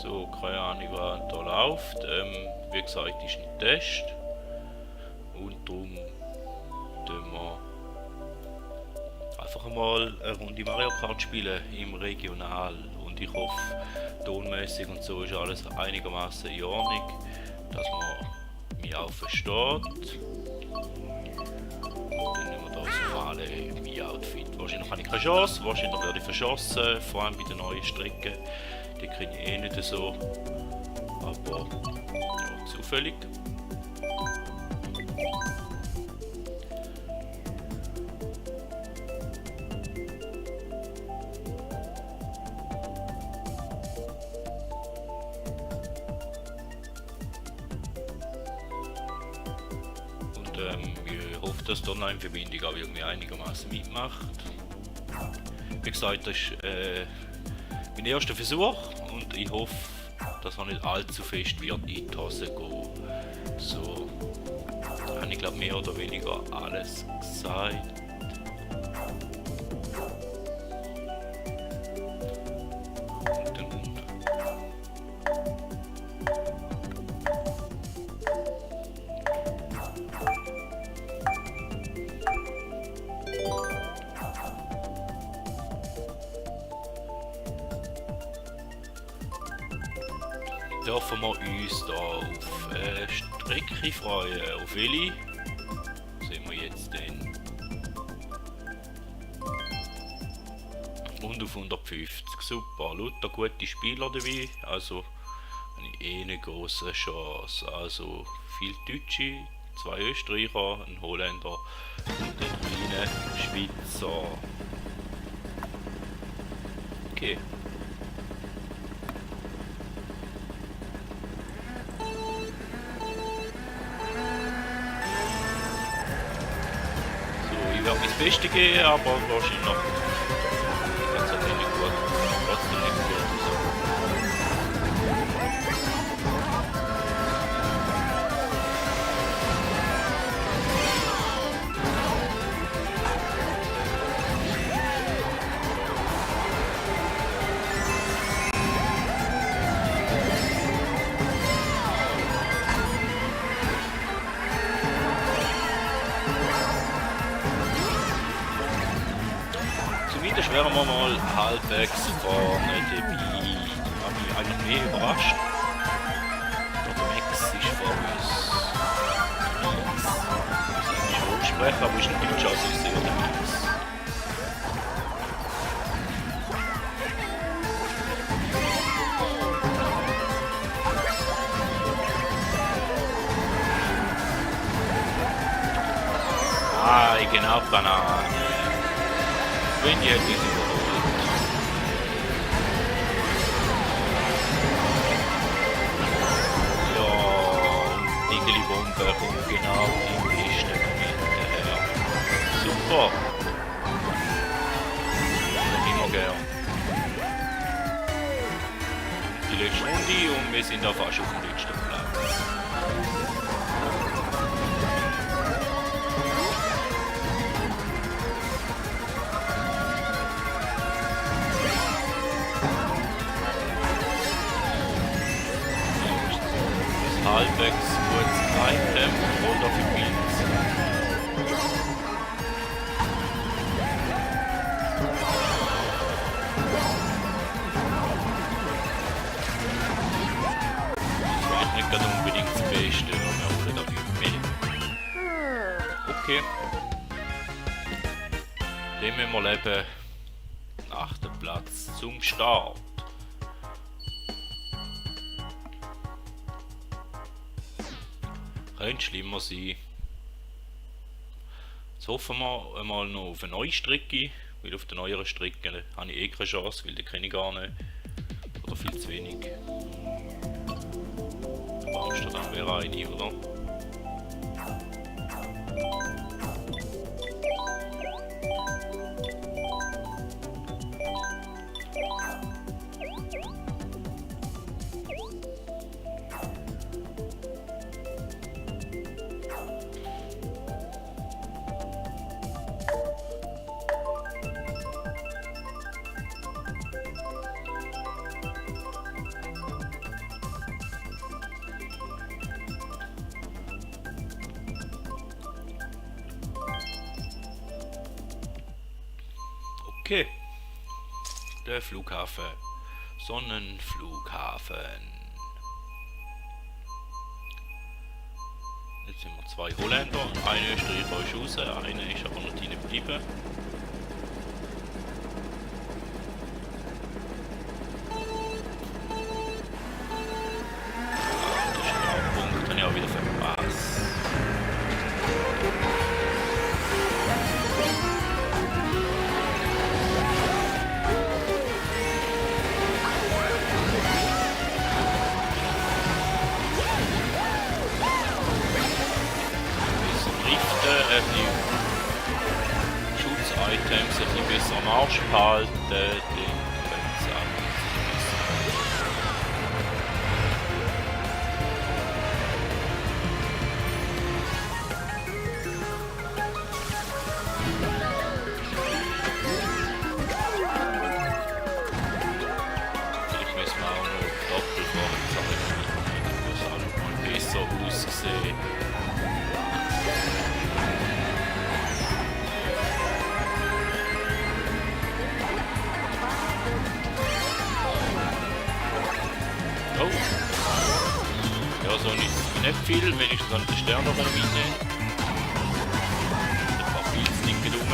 So, keine Ahnung, was da läuft. Wie gesagt, ist ein Test. Und darum tun wir einfach mal eine Runde Mario Kart spielen im Regional. Und ich hoffe, tonmäßig und so ist alles einigermaßen in Ordnung, dass man mich auch versteht. Dann nehmen wir da so alle mein Outfit. Wahrscheinlich habe ich keine Chance, wahrscheinlich werde ich verschossen, vor allem bei den neuen Strecken. Die kriege ich eh nicht so. Aber ja, zufällig. Und ich hoffe, dass die Online-Verbindung auch irgendwie einigermaßen mitmacht. Wie gesagt, das ist mein erster Versuch und ich hoffe, dass er nicht allzu fest wird in die Hose gehen. So habe ich glaube mehr oder weniger alles gesagt. Und dann dürfen wir uns da auf Strecke freuen. Auf welche? Sehen wir jetzt den. Und auf 150. Super. Lauter gute Spieler dabei. Also habe ich eh eine große Chance. Also viel Deutsche, 2 Österreicher, ein Holländer und ein kleiner Schweizer. Okay. Ich werde mein Bestes geben, aber wahrscheinlich noch ganz nicht gut. Trotzdem nicht gut. Zumindest wären wir mal halbwegs vorne dabei. Ich habe mich eigentlich mehr überrascht. Der Max ist vor uns. Ich muss eigentlich schon sprechen, aber ist ein Deutscher, also ich sehe den Max. Ah, genau, Banane. Wenn die hätte ich sie überholt. Ja, und die Bombe kommt genau im besten Moment her. Super. Das immer gern. Die letzte Runde und wir sind da fast auf dem letzten Platz. Halbwegs kurz Item oder für Beats. Vielleicht nicht gerade unbedingt das Beste, aber wir haben mehr. Okay. Dem müssen wir leben. 8. Platz zum Start. Könnte schlimmer sein. Jetzt hoffen wir einmal noch auf eine neue Strecke, weil auf der neueren Strecke habe ich eh keine Chance, weil die kenne ich gar nicht. Oder viel zu wenig. Amsterdam wäre eine, oder? Okay. Der Flughafen. Sonnenflughafen. Jetzt sind wir 2 Holländer. Ein Österreicher ist raus, einer ist aber noch drin geblieben. Das ist der Punkt, den ich auch wieder verpasst. Die Schutzitems ein bisschen besser am Arsch behalten, dann können sie auch vielleicht müssen wir auch noch Doppelfahrzeuge mitnehmen, das auch mal besser aussehen. Oh. Ja, so nicht viel, wenigstens an den Stern noch mitnehmen. Ein paar Pilzdicke rum.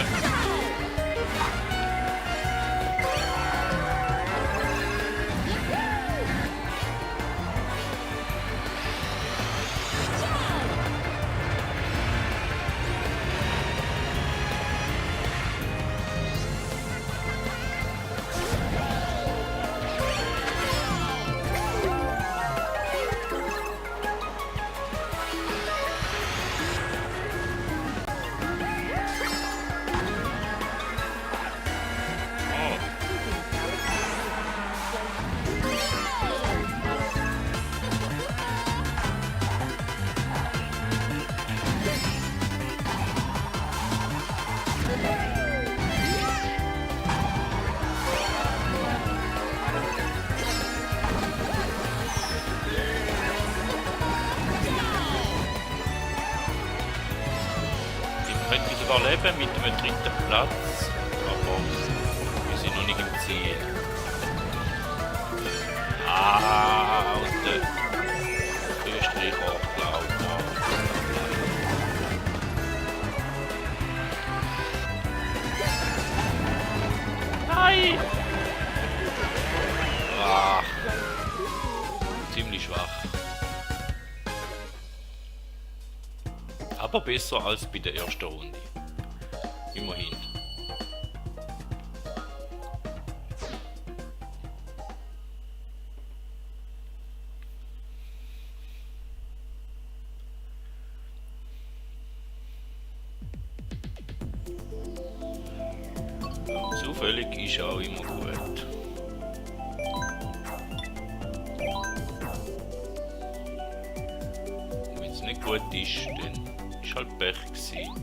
Könnte sogar leben mit dem 3. Platz, aber wir sind noch nicht im Ziel. Und der Österreicher glaubt Nein! Ziemlich schwach. Aber besser als bei der ersten Runde. Immerhin. Zufällig ist auch immer gut. Wenn es nicht gut ist, dann ist halt Pech gewesen.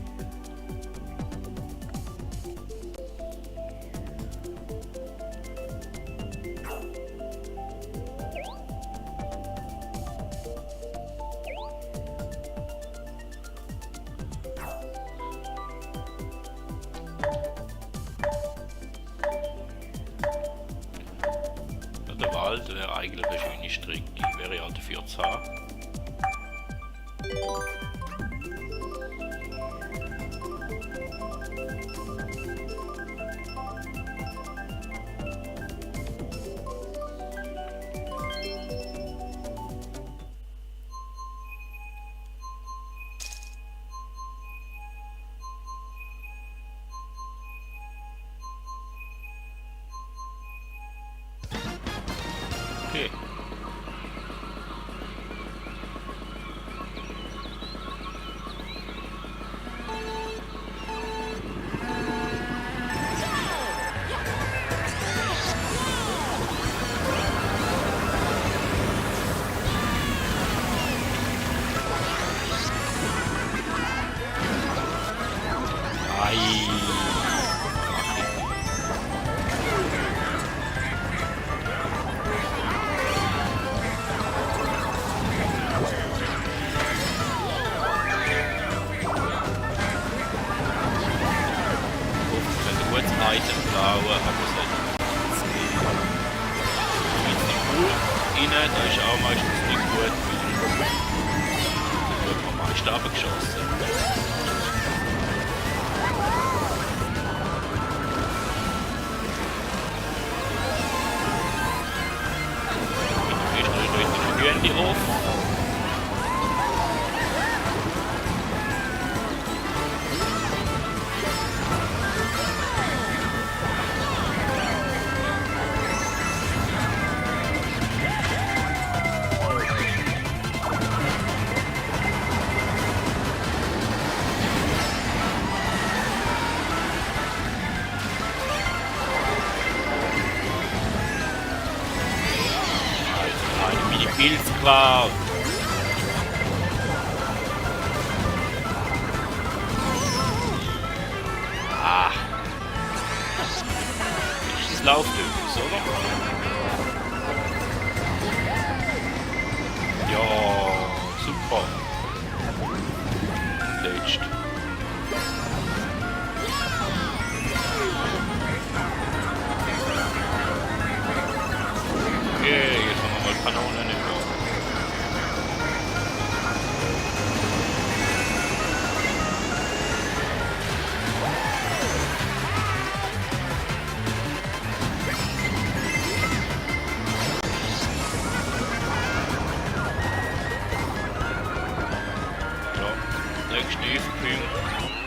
Der Wald wäre eigentlich eine schöne Strecke, wäre ja dafür zu haben. Okay. da ist auch meistens nicht gut, weil da wird man meist abgeschossen. Ist noch ein Hühnchen auf. Pilzcloud. Ah. Das läuft übrigens, oder? Ja, super. Letzt. Okay, jetzt haben wir mal Kanonen über.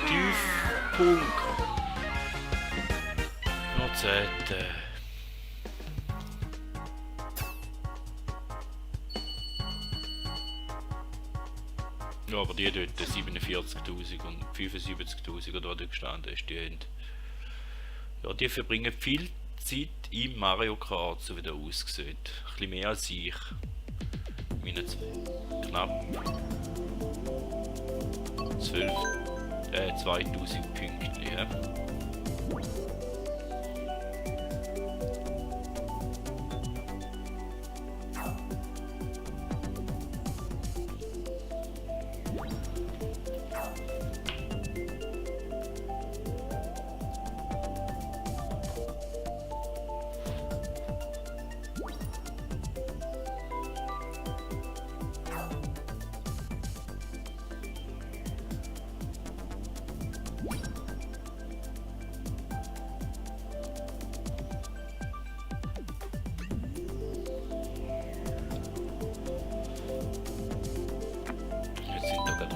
Tiefpunkt. Noch 10. Ja, aber die dort 47.000 und 75.000 oder was da gestanden ist, die haben. Ja, die verbringen viel Zeit im Mario Kart, so wie der aussieht. Ein bisschen mehr als ich. Meine knapp 2000 Pünktchen, ja.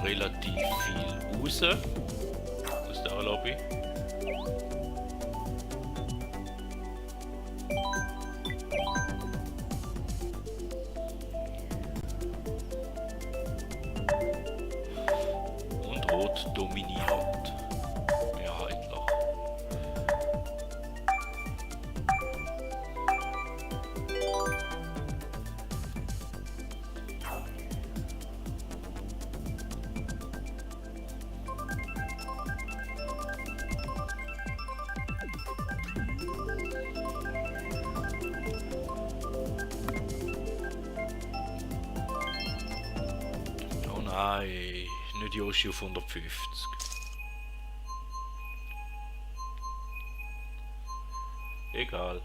Relativ viel raus aus der Lobby. Und Rot dominiert. Mehrheitlich. Nein, nicht Yoshi auf 150. Egal.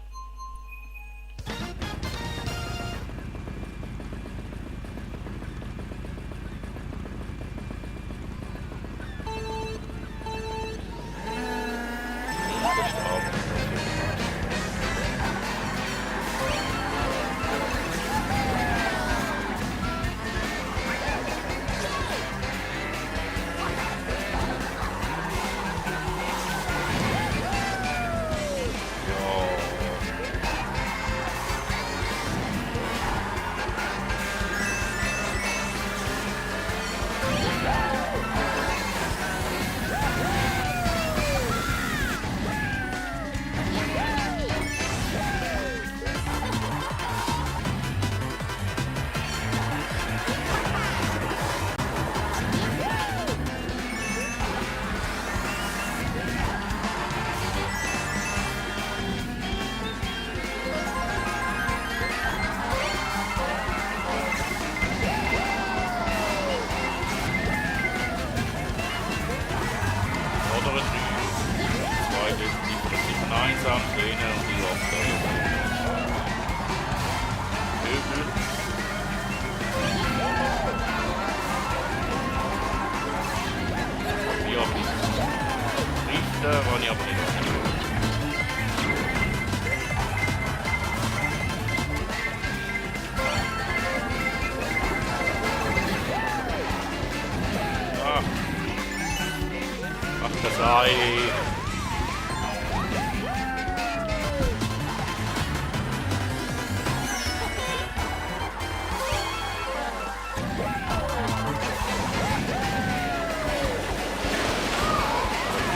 Nein!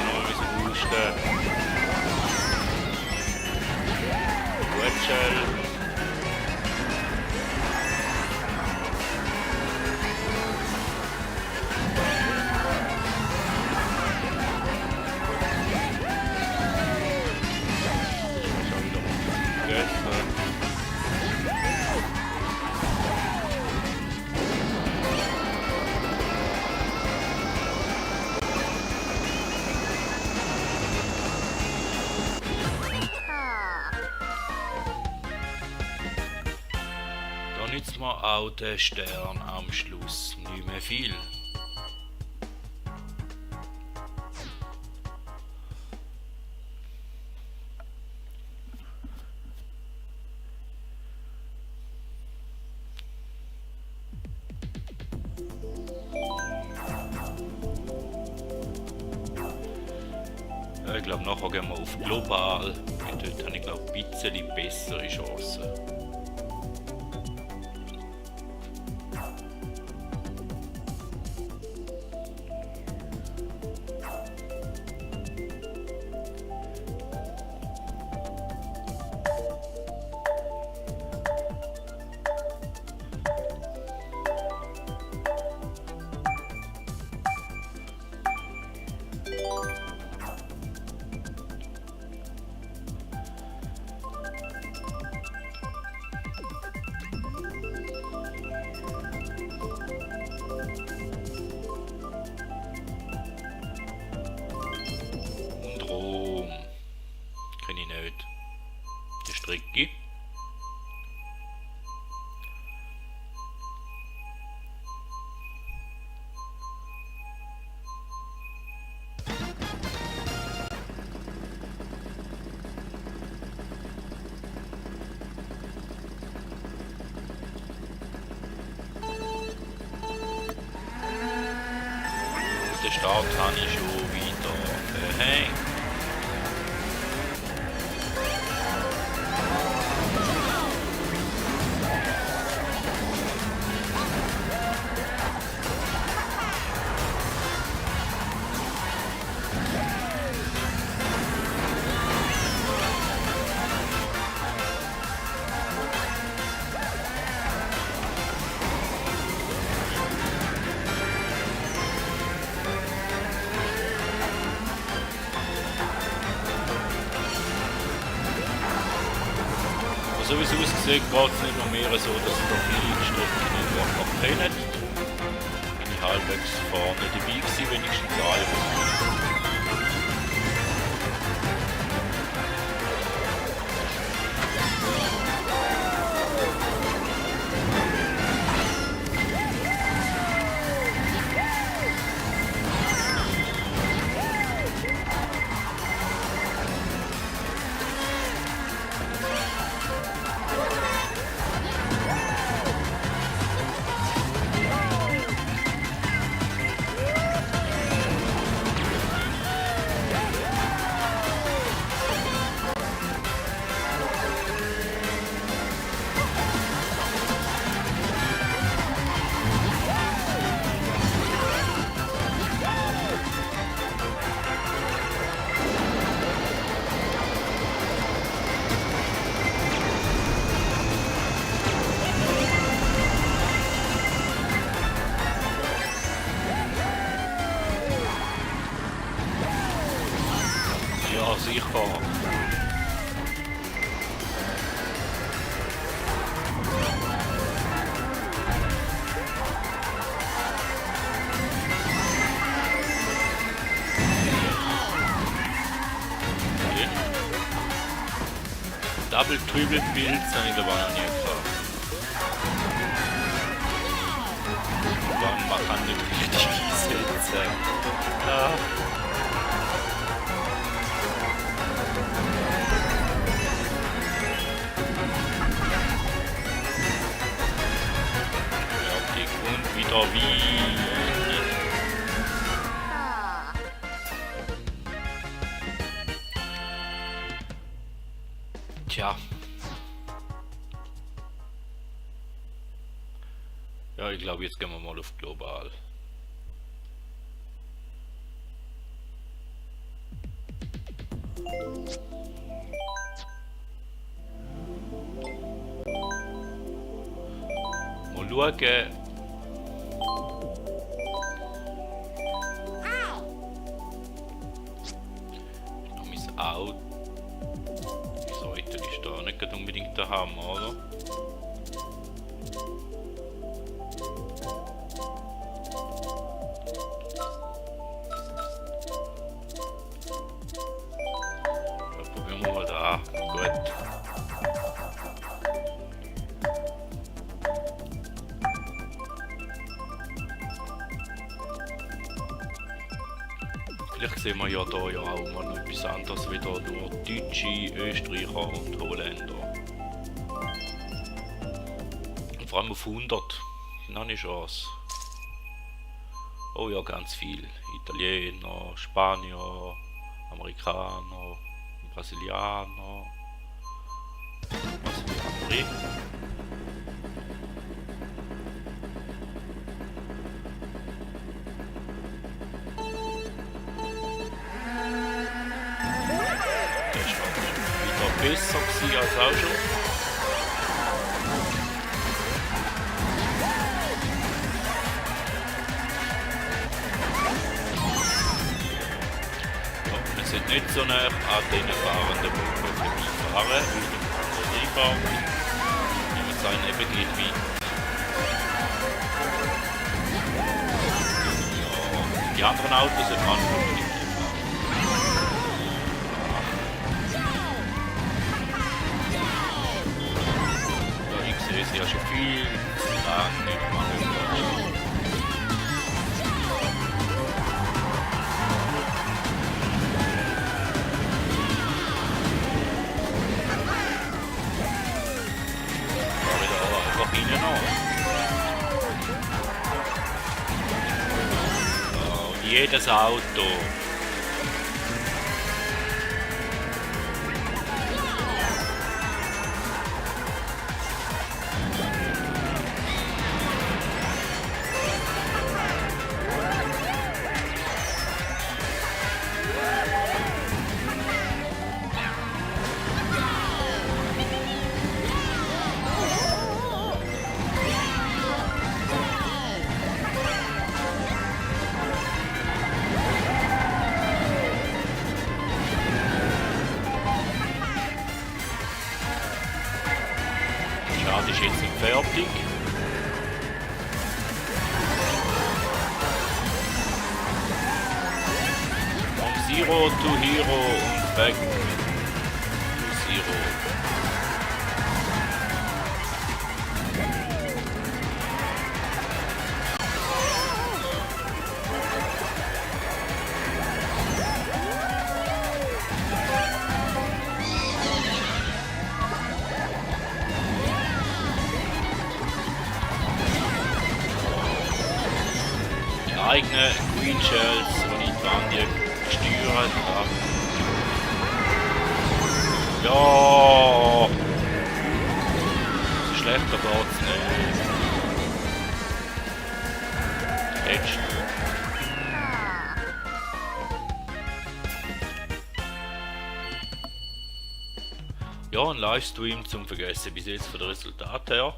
Nur ein bisschen husten. Gut, Shell. Da nützt mir auch der Stern am Schluss nicht mehr viel. Ich glaube, nachher gehen wir auf global. Und dort habe ich glaube ein bisschen bessere Chancen. Kenne ich nicht. Die Strecke. Den Start habe ich schon wieder verhängt. So wie es aussieht, geht es nicht noch mehr so, dass da viele Strecken nicht noch kennen. Bin ich halbwegs vorne dabei gewesen, wenigstens einmal. Ja, sicher. Okay. Double Triple Builds habe ich aber noch nie gehabt. Man kann nicht richtig einsetzen. Ja. Und wieder wie. Tja. Ja, ich glaube, jetzt gehen wir mal auf global. Mal schauen. Noch mein Auto. Das Auto ist da nicht unbedingt der Hammer, oder? Ja, probieren wir mal da. Gut. Vielleicht sehen wir ja da ja auch mal noch etwas anderes wie da nur Deutsche, Österreicher und Holländer. Und vor allem auf 100. Noch eine Chance. Oh ja, ganz viel. Italiener, Spanier, Amerikaner, Brasilianer. Was für ein besser gewesen als auch schon. Ja, wir sind nicht so nah an den fahrenden Bomben vorbeifahren, weil der Einfahrt, wie wir sagen, eben geht weit. Ja, die anderen Autos sind manchmal nicht gefahren. Das ist ja schon viel zu lang nicht mal in Deutschland. Da wieder einfach hinten an. Und jedes Auto. Schade, ist jetzt nicht fertig. From Zero to Hero und back to Zero. Eigene Green Shells, die ich dran gesteuert habe. Ja, schlechter geht's nicht. Jetzt. Ja, ein Livestream zum Vergessen bis jetzt von den Resultaten her.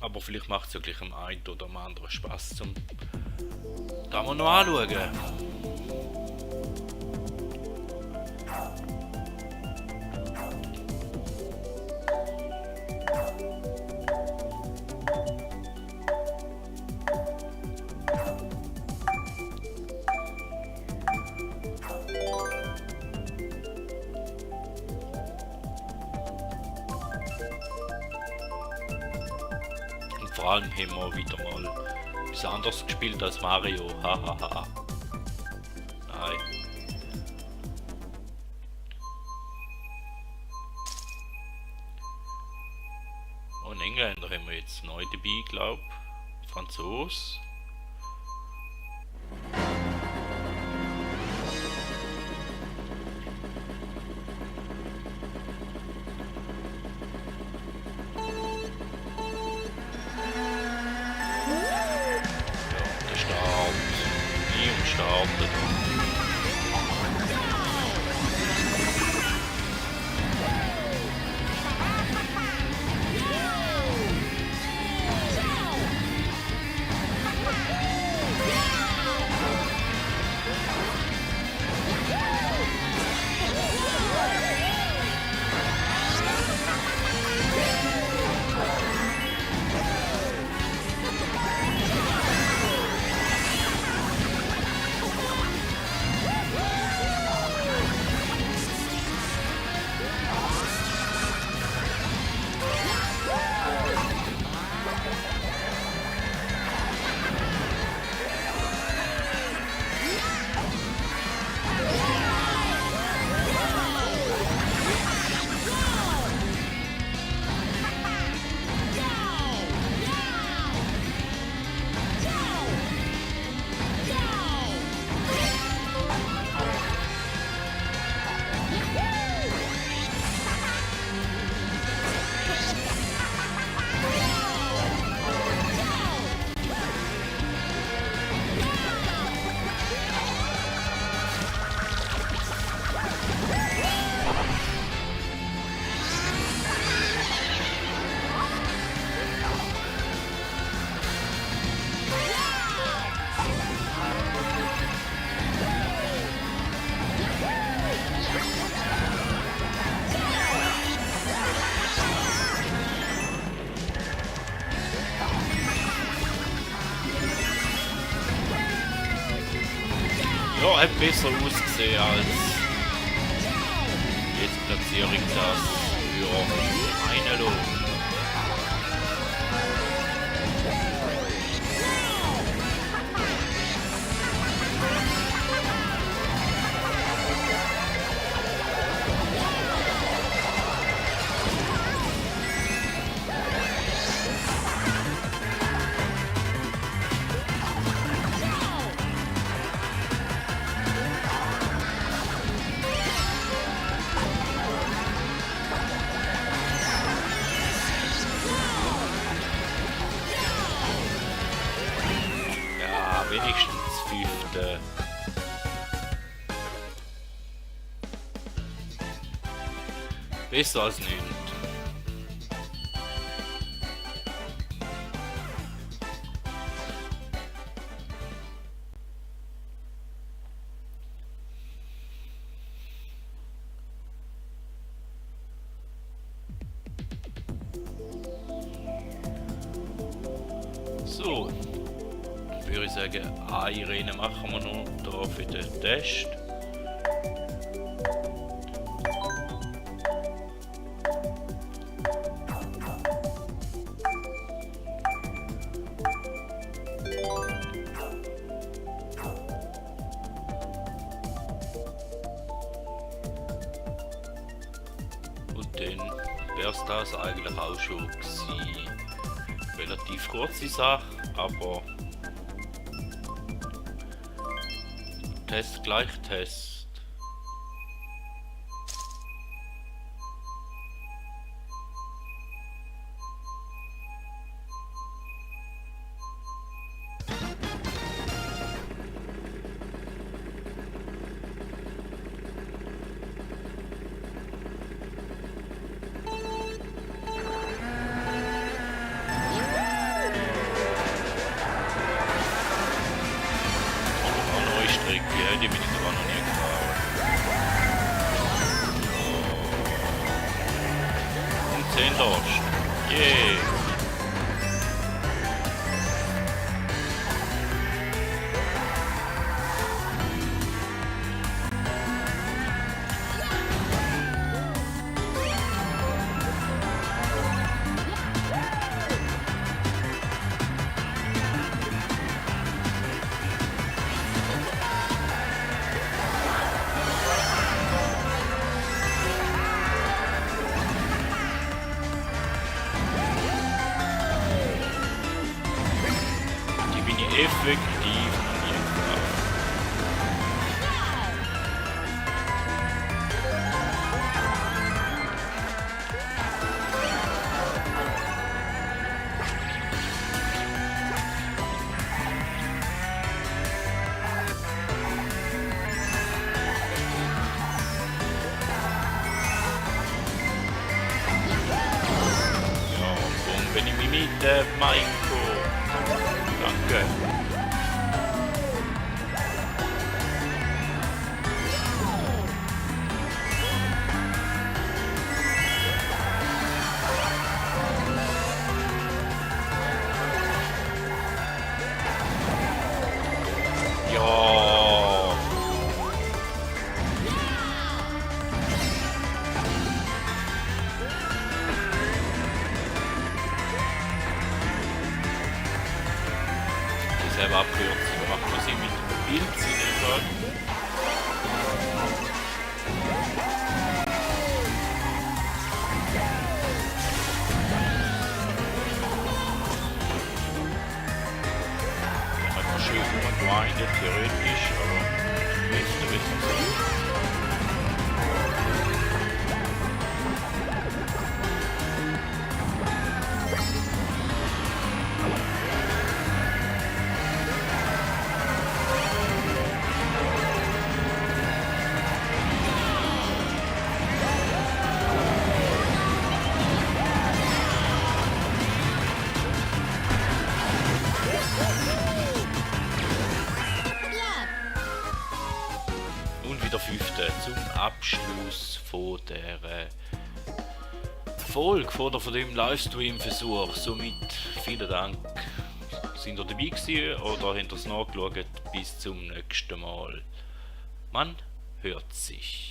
Aber vielleicht macht es ja gleich am einen oder am anderen Spaß zum da mal noch anschauen. Vor allem haben wir wieder mal etwas anderes gespielt als Mario. Hahaha. Nein. Und Engländer haben wir jetzt neu dabei, glaube ich. Franzos. Ja, hat besser ausgesehen als jetzt platziere ich das für eine Lohn. Wenigstens 5. Besser als nichts. So. Würde ich sagen, eine Rennen machen wir noch da für den Test. Und dann wäre es das eigentlich auch schon gewesen. Relativ kurze Sache, aber Test gleich Test. Die bin ich aber noch nie gefahren. Und 10 Lost. Yay! Effektiv noch nie gefahren. Ja, und wenn ich mich mit Maiko. Danke. Selber abkürzen, macht man sie mit dem Bild selber. Da kann man schön grinden, theoretisch, aber nicht wissen Sie. Der 5. zum Abschluss von der Folge von dem Livestream-Versuch. Somit vielen Dank, sind ihr dabei gewesen oder habt ihr es nachgeschaut. Bis zum nächsten Mal. Man hört sich.